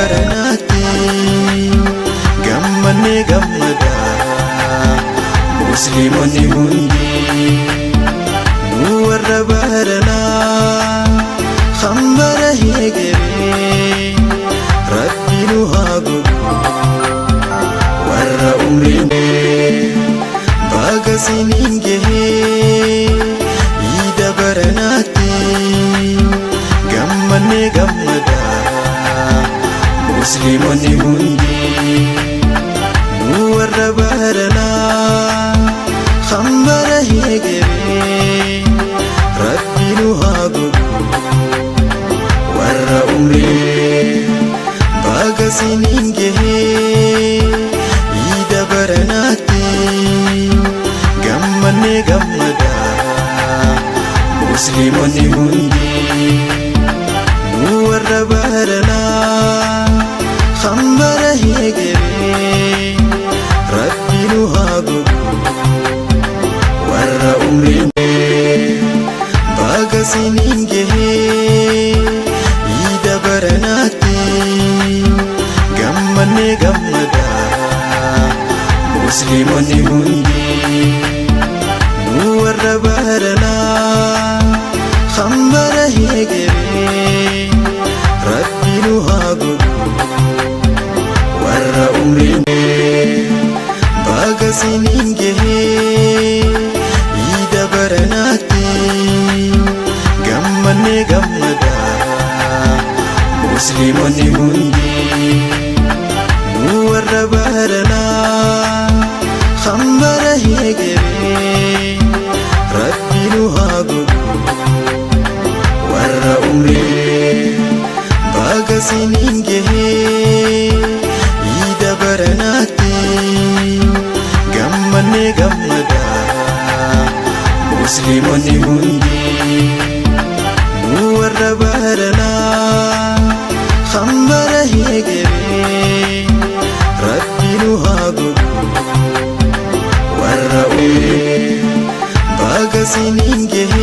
Baranaatti gammannee gammada Musliimonni hundi. Nu warra baranaa hambara heegeree, Rabbi nu haa godhu warra umriin. Baga siniin gahee iida baranaatti gammannee gammada Musliimonni hundi. Nu warra baranaa hambara heegeree, Rabbi nu haa godhu warra umrii. Baga siniin gahee iida baranaatti gammannee gammada Musliimonni hundi. Nu warra baranaa hambara heegeree, Rabbi nu haa godhu warra umriin. Baga siniin gahee iida baranaatti gammannee gammada Musliimonni hundi. Nu warra baranaa hambara heegeree, Rabbi nu haa godhu warra umriin. Baga siniin gahee iida baranaatti gammannee gammada Musliimonni hundi. Nu warra baranaa hambara heegeree, Rabbi nu haa godhu warra umrii. Baga siniin gahee iida baranaatti gammannee gammada Musliimonni hundi. Nu warra baranaa hambara heegeree, Rabbi nu haa godhu warra umrii. Baga siniin gahee.